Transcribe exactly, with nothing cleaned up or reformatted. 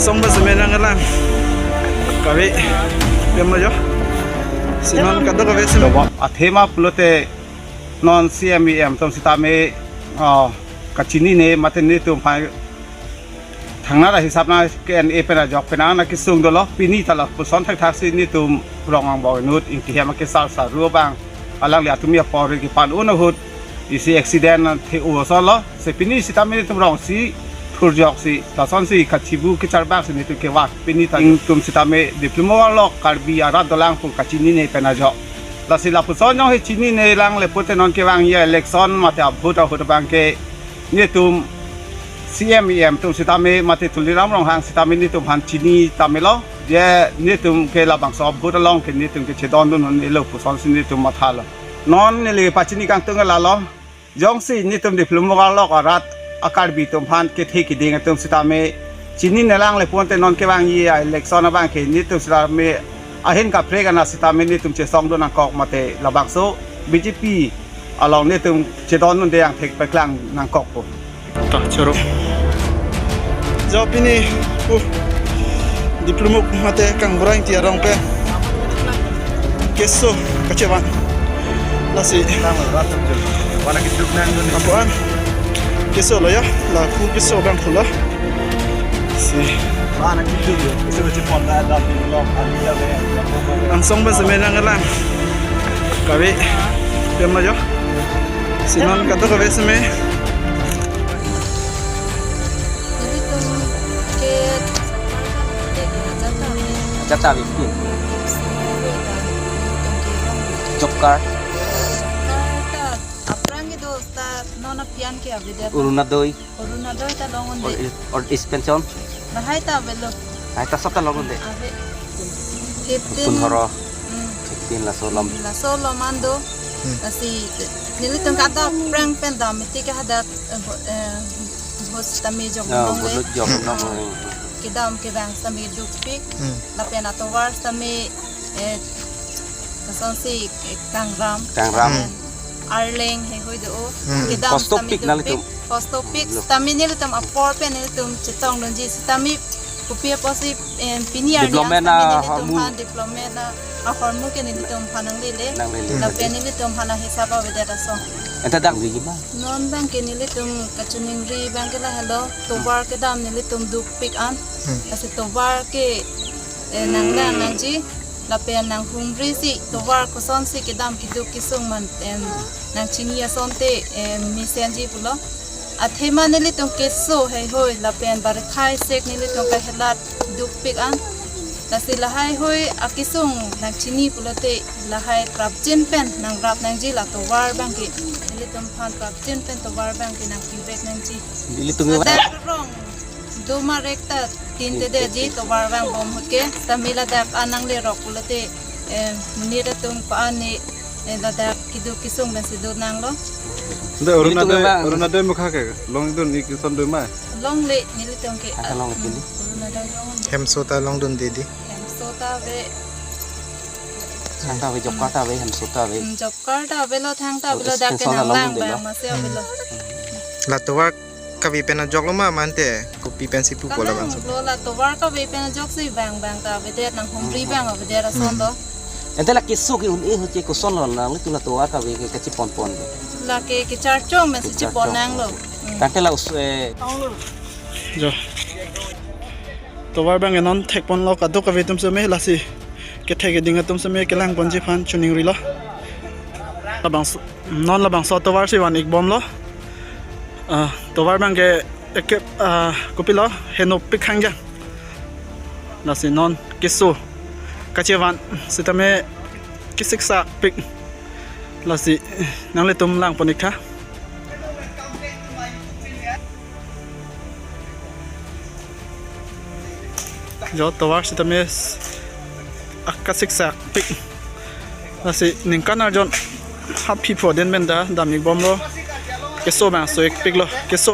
Song ba semen nang lang. Kave. Pem lo jo. Si non kadokave semen. Athema pulote non C M E M atum sitame, oh, kachinine mate netum aphan thangnat ahisap nang ke-en-e pen ajok pen nang kesung dolo, pini ta lapuson thakthaksi netum rong angbong inut ingkihem akesar saru abang alangli atum apor kepan-un ahut isi accident the-o ason lo. Si pini sitame netum rong si thurjoksi lasonsi kachibu kecharbak si netum kevang, pini ta netum sitame Diplumo arlo Karbi arat dolang pu kachinine pen ajok. Lasi lapuson jong he chinine lang le pute non kevangji election mate a-vote ahut abang ke netum C M E M atum sitame mate Tuliram Ronghang sitame netum aphan chini tame lo. Je netum ke labangso a-vote along ke netum kechedondun un-elo pusonsi netum mathalo. Non neli pachini kangtung lalo. Jongsi netum Diplumo arlo arat a-Karbi atum aphan kethe kiding atum sitame chinine lang le pute non kevangji a-election abang ke netum sitame ahin kaprek ana sitame netum chesongdun nangkok mate labangso B J P along netum chedondunde angthek paklang nangkokpo. Ta choro. Jo pini, uh, Diplumo mate Kangbura Ingti arong pen keso kachevan. Lasi. Wana keduk nangdun. Apo an. Keso lo ya, lapu keso abang pulo. Si. Wana keduk yo. Keso kachepon da da di lo. Angsong ba semen nang lang. Kave. Pem lo jo. Si non kadokave semen. Nelitum ke ajat ta ave. Ajat ta ave. Job card. Job card ta aphrang kedo ta non aphian ke avedet. Orunodoi. Orunodoi ta long-un-e. Old, old age pension. Lahai ta avelo. Lahai ta sab ta long-un-e. Ave. Fifteen. Pundhoro. Hmm. Fifteen laso lom. Laso lom an do. Hmm. Lasi nelitum kadokave aphrang pen dam miti ke hadak, eh, bo-, eh, bus tame jok. Ah, nong le. Bus jok nong. Kedam kevang sitame dukpik. Hmm. Lapen atovar sitame, eh, kosonsi, eh, kangram. Kangram. Hmm. Arleng heihui do. Hmm. Kedam sitame dukpik. Kostopik nelitum. Kostopik. Lo. Sitame nelitum apor pen nelitum chetongdunji sitame kopi apotsi, eh, pini arni development asitame nelitum ahormu. Aphan development ahormu ke nelitum aphan nanglele. Nanglele. Lapen nelitum aphan ahisap avedet ason. Anta dang lagi ma? Non abang ke nelitum kachiningri abang ke lahelo, tovar kedam nelitum dukpik an. Hmm. Lasi tovar ke, eh, nanglang nangji, lapen nanghumrisi tovar kosonsi kedam keduk kesung man, em, nangchini asonte, em, mesenji pulo. Athema nelitum keso heihui lapen barkhai sek nelitum kahelat dukpik an. Lasi lahai hui akesung nangchini pulote lahai prapjin pen nangrap nangji la tovar abang ke. Nelitum aphan prapjin pen tovar abang ke nangpivek nangji. Nelitum hadak rong do ma rek ta tintedetji tovar abang bom ahut ke. Sitame ladak an nanglerok pulote, eh, monit atum pa-an ne, eh, ladak keduk kesung pensi do nanglo. Nda Orunodoi, nelitum abang. Orunodoi mukha ke longdun-e kesung do ma? Longle nelitum ke. Asa long pini? Hmm, Orunodoi long. Hemso ta longdunde dei. Hemso ta ave. Thang ta ave, job card ta ave, hemso ta ave. Hmm, job card ta avelo, thang ta avelo, dak ke nanglang abang masi avelo. Hmm. La tovar kave pen ajok lo ma mate kopi pensi pupo labangso? Lo la tovar kave pen ajoksi abang abang ta avedet, nanghumri abang avedet ason do. Anta la keso ke-un-e ahut ke koson lo nanglitum la tovar kave ke kacheponpon? Lake kecharchong pensi chepon nanglo. Hmm. Tangte la us-, eh. Jo. Tovar abang ke non thekponlo kadokave atum seme, lasi kethe keding atum seme kelangponji aphan chiningrilo. Labangso, non labangso tovar si van-ik bomlo. Ah, tovar abang ke eke, ah, kopilo, henopik hangjang. Lasi non keso kachevan sitame kesiksakpik. Lasi nanglitum langpon-ik tha. Jo tovar sitame s-, akasiksakpik. Lasi ningkan arjon haphi pho den pen ta dam-ik bomlo. Keso abang so-ikpiklo. Keso